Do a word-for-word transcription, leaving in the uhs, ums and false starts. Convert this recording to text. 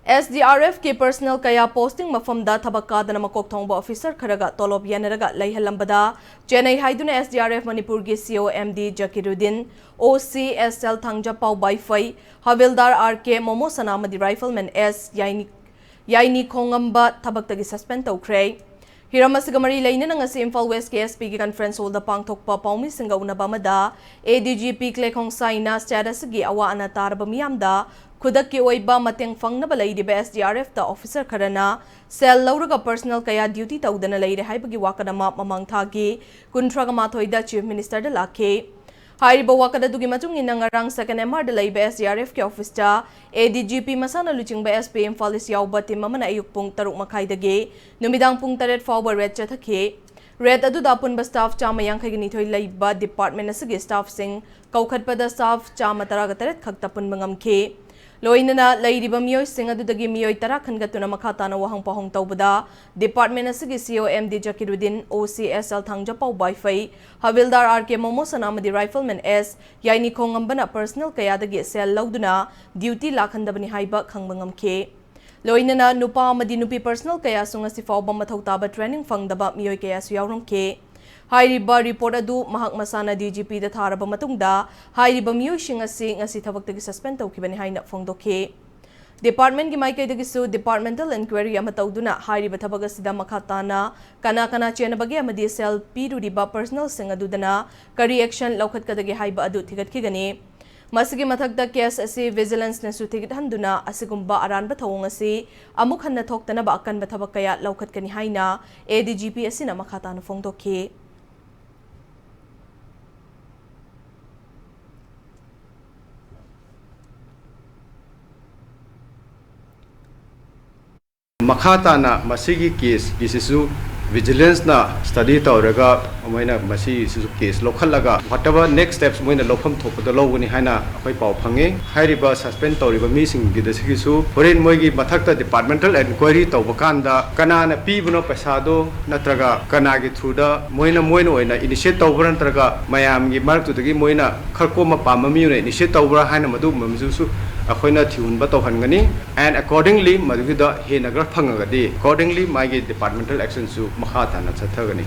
S D R F ꯀꯤ personnel ꯀꯌꯥ posting ꯃꯐꯝꯗ ꯊꯕꯛ ꯀꯥꯗꯅ ꯃꯀꯣꯛ ꯊꯣꯡꯕ officer ꯈꯔꯒ ꯇꯣꯂꯣꯞ ꯌꯥꯅꯔꯒ ꯂꯩꯍꯜꯂꯝꯕꯗ ꯆꯦꯟꯅꯩ ꯍꯥꯏꯗꯨꯅ ꯑꯦꯁ ꯗꯤ ꯑꯥꯔ ꯑꯦꯐ ꯃꯅꯤꯄꯨꯔꯒꯤ ꯁꯤ ꯑꯣ ꯑꯦꯝ ꯗꯤ ꯖꯀꯤꯔꯨꯗꯤꯟ, ꯑꯣ ꯁꯤ ꯑꯦꯁ ꯑꯦꯜ ꯊꯥꯡꯖꯄꯥꯎ ꯕꯥꯏꯐꯩ, ꯍꯕꯤꯜꯗꯥꯔ ꯑꯥꯔ ꯀꯦ ꯃꯣꯃꯣꯁꯅꯥ ꯑꯃꯗꯤ rifleman ꯑꯦꯁ ꯌꯥꯏꯅꯤ-, ꯌꯥꯏꯅꯤꯈꯣꯡꯉꯝꯕ ꯊꯕꯛꯇꯒꯤ suspend ꯇꯧꯈ꯭ꯔꯦ꯫ ꯍꯤꯔꯝ ꯑꯁꯤꯒ ꯃꯔꯤ ꯂꯩꯅꯅ ꯉꯁꯤ ꯏꯝꯐꯥꯜ ꯋꯦꯁꯀꯤ ꯑꯦꯁ ꯄꯤꯒꯤ conference hall ꯗ ꯄꯥꯡꯊꯣꯛꯄ ꯄꯥꯎꯃꯤꯁꯤꯡꯒ ꯎꯅꯕ ꯑꯃꯗ ꯑꯦ ꯗꯤ ꯖꯤ ꯄꯤ ꯀ꯭ꯂꯦꯈꯣꯡꯁꯥꯏꯅ state ꯑꯁꯤꯒꯤ ꯑꯋꯥ ꯑꯅꯥ ꯇꯥꯔꯕ ꯃꯤꯌꯥꯝꯗ ꯈꯨꯗꯛꯀꯤ ꯑꯣꯏꯕ ꯃꯇꯦꯡ ꯐꯪꯅꯕ ꯂꯩꯔꯤꯕ ꯑꯦꯁ ꯗꯤ ꯑꯥꯔ ꯑꯦꯐ ꯇ officer ꯈꯔꯅ ꯁꯦꯜ ꯂꯧꯔꯒ personnel ꯀꯌꯥ duty ꯇꯧꯗꯅ ꯂꯩꯔꯦ ꯍꯥꯏꯕꯒꯤ ꯋꯥꯀꯠ ꯑꯃ ꯃꯃꯥꯡ ꯊꯥꯒꯤ ꯀꯨꯟꯊ꯭ꯔꯥꯒ ꯃꯥꯊꯣꯏꯗ Chief Minister ꯗ ꯂꯥꯛꯈꯤ꯫ ꯍꯥꯏꯔꯤꯕ ꯋꯥꯀꯠ ꯑꯗꯨꯒꯤ ꯃꯇꯨꯡ ꯏꯟꯅ ꯉꯔꯥꯡ second M R ꯗ ꯂꯩꯕ ꯑꯦꯁ ꯗꯤ ꯑꯥꯔ ꯑꯦꯐ ꯀꯤ office ꯇ ꯑꯦ ꯗꯤ ꯖꯤ ꯄꯤ ꯃꯁꯥꯅ ꯂꯨꯆꯤꯡꯕ ꯑꯦꯁ ꯄꯤ ꯏꯝꯐꯥꯜ ꯏꯁ ꯌꯥꯎꯕ team ꯑꯃꯅ ꯑꯌꯨꯛ ꯄꯨꯡ ꯇꯔꯨꯛ ꯃꯈꯥꯏꯗꯒꯤ ꯅꯨꯃꯤꯗꯥꯡ ꯄꯨꯡ ꯇꯔꯦꯠ ꯐꯥꯎꯕ raid ꯆꯠꯊꯈꯤ꯫ Raid ꯑꯗꯨꯗ ꯑꯄꯨꯟꯕ staff ꯆꯥꯝꯃ ꯌꯥꯡꯈꯩꯒ ꯅꯤꯊꯣꯏ ꯂꯩꯕ department ꯑꯁꯤꯒꯤ staff ꯁꯤꯡ ꯀꯧꯈꯠꯄꯗ staff ꯆꯥꯝꯃ ꯇꯔꯥꯒ ꯇꯔꯦꯠ ꯈꯛꯇ ꯄꯨꯟꯕ ꯉꯝꯈꯤ꯫ ꯂꯣꯏꯅꯅ ꯂꯩꯔꯤꯕ ꯃꯤꯑꯣꯏꯁꯤꯡ ꯑꯗꯨꯗꯒꯤ ꯃꯤꯑꯣꯏ ꯇꯔꯥ ꯈꯟꯒꯠꯇꯨꯅ ꯃꯈꯥ ꯇꯥꯅ ꯋꯥꯍꯪ ꯄꯥꯎꯍꯪ ꯇꯧꯕꯗ department ꯑꯁꯤꯒꯤ ꯁꯤ ꯑꯣ ꯑꯦꯝ ꯗꯤ ꯖꯀꯤꯔꯨꯗꯤꯟ, ꯑꯣ ꯁꯤ ꯑꯦꯁ ꯑꯦꯜ ꯊꯥꯡꯖꯄꯥꯎ ꯕꯥꯏꯐꯩ, ꯍꯕꯤꯜꯗꯥꯔ ꯑꯥꯔ ꯀꯦ ꯃꯣꯃꯣꯁꯅꯥ ꯑꯃꯗꯤ rifleman ꯑꯦꯁ ꯌꯥꯏꯅꯤꯈꯣꯡꯉꯝꯕꯅ personnel ꯀꯌꯥꯗꯒꯤ ꯁꯦꯜ ꯂꯧꯗꯨꯅ duty ꯂꯥꯛꯍꯟꯗꯕꯅꯤ ꯍꯥꯏꯕ ꯈꯪꯕ ꯉꯝꯈꯤ꯫ ꯂꯣꯏꯅꯅ ꯅꯨꯄꯥ ꯑꯃꯗꯤ ꯅꯨꯄꯤ personnel ꯀꯌꯥꯁꯨ ꯉꯁꯤ ꯐꯥꯎꯕ ꯃꯊꯧ ꯇꯥꯕ training ꯐꯪꯗꯕ ꯃꯤꯑꯣꯏ ꯀꯌꯥꯁꯨ ꯌꯥꯎꯔꯝꯈꯤ꯫ ꯍꯥꯏꯔꯤꯕ report ꯑꯗꯨ ꯃꯍꯥꯛ ꯃꯁꯥꯅ ꯗꯤ ꯖꯤ ꯄꯤ ꯗ ꯊꯥꯔꯕ ꯃꯇꯨꯡꯗ ꯍꯥꯏꯔꯤꯕ ꯃꯤꯑꯣꯏꯁꯤꯡ ꯑꯁꯤ ꯉꯁꯤ ꯊꯕꯛꯇꯒꯤ suspend ꯇꯧꯈꯤꯕꯅꯤ ꯍꯥꯏꯅ ꯐꯣꯡꯗꯣꯛꯈꯤ꯫ Department ꯀꯤ ꯃꯥꯏꯀꯩꯗꯒꯤꯁꯨ departmental inquiry ꯑꯃ ꯇꯧꯗꯨꯅ ꯍꯥꯏꯔꯤꯕ ꯊꯕꯛ ꯑꯁꯤꯗ ꯃꯈꯥ ꯇꯥꯅ ꯀꯅꯥ ꯀꯅꯥ ꯆꯦꯟꯅꯕꯒꯦ ꯑꯃꯗꯤ ꯁꯦꯜ ꯄꯤꯔꯨꯔꯤꯕ personnel ꯁꯤꯡ ꯑꯗꯨꯗꯅ ꯀꯔꯤ action ꯂꯧꯈꯠꯀꯗꯒꯦ ꯍꯥꯏꯕ ꯑꯗꯨ ꯊꯤꯒꯠꯈꯤꯒꯅꯤ꯫ ꯃꯁꯤꯒꯤ ꯃꯊꯛꯇ case ꯑꯁꯤ vigilance ꯅꯁꯨ ꯊꯤꯒꯠꯍꯟꯗꯨꯅ ꯑꯁꯤꯒꯨꯝꯕ ꯑꯔꯥꯟꯕ ꯊꯧꯑꯣꯡ ꯑꯁꯤ ꯑꯃꯨꯛ ꯍꯟꯅ ꯊꯣꯛꯇꯅꯕ ꯑꯀꯟꯕ ꯊꯕꯛ ꯀꯌꯥ ꯂꯧꯈꯠꯀꯅꯤ ꯍꯥꯏꯅ ꯑꯦ ꯗꯤ ꯖꯤ ꯄꯤ ꯑꯁꯤꯅ ꯃꯈꯥ ꯇꯥꯅ ꯐꯣꯡꯗꯣꯛꯈꯤ꯫ ꯃꯈꯥ ꯇꯥꯅ ꯃꯁꯤꯒꯤ case ꯀꯤꯁꯤꯁꯨ vigilance ꯅ study ꯇꯧꯔꯒ ꯃꯣꯏꯅ ꯃꯁꯤꯁꯤꯁꯨ case ꯂꯧꯈꯠꯂꯒ whatever next steps ꯃꯣꯏꯅ ꯂꯧꯐꯝ ꯊꯣꯛꯄꯗꯣ ꯂꯧꯒꯅꯤ ꯍꯥꯏꯅ ꯑꯩꯈꯣꯏ ꯄꯥꯎ ꯐꯪꯉꯤ꯫ ꯍꯥꯏꯔꯤꯕ suspend ꯇꯧꯔꯤꯕ ꯃꯤꯁꯤꯡꯒꯤꯗ ꯁꯤꯒꯤꯁꯨ ꯍꯣꯔꯦꯟ ꯃꯣꯏꯒꯤ ꯃꯊꯛꯇ departmental inquiry ꯇꯧꯕ ꯀꯥꯟꯗ ꯀꯅꯥꯅ ꯄꯤꯕꯅꯣ ꯄꯩꯁꯥꯗꯣ ꯅꯠꯇ꯭ꯔꯒ ꯀꯅꯥꯒꯤ through ꯗ ꯃꯣꯏꯅ, ꯃꯣꯏꯅ ꯑꯣꯏꯅ initiate ꯇꯧꯕ꯭ꯔꯥ ꯅꯠꯇ꯭ꯔꯒ ꯃꯌꯥꯝꯒꯤ ꯃꯔꯛꯇꯨꯗꯒꯤ ꯃꯣꯏꯅ ꯈꯔ ꯀꯣꯝꯕ ꯄꯥꯝꯕ ꯃꯤ ꯑꯣꯏꯅ initiate ꯇꯧꯕ꯭ꯔꯥ ꯍꯥꯏꯅ ꯃꯗꯨꯒꯨꯝꯕ ꯑꯃꯁꯨ ꯑꯩꯈꯣꯏꯅ ꯊꯤꯍꯨꯟꯕ ꯇꯧꯍꯟꯒꯅꯤ꯫ And accordingly, ꯃꯗꯨꯒꯤꯗ ꯍꯦꯟꯅ ꯈꯔ ꯐꯪꯉꯒꯗꯤ, accordingly, ꯃꯥꯒꯤ departmental action ꯁꯨ ꯃꯈꯥ ꯇꯥꯅ ꯆꯠꯊꯒꯅꯤ꯫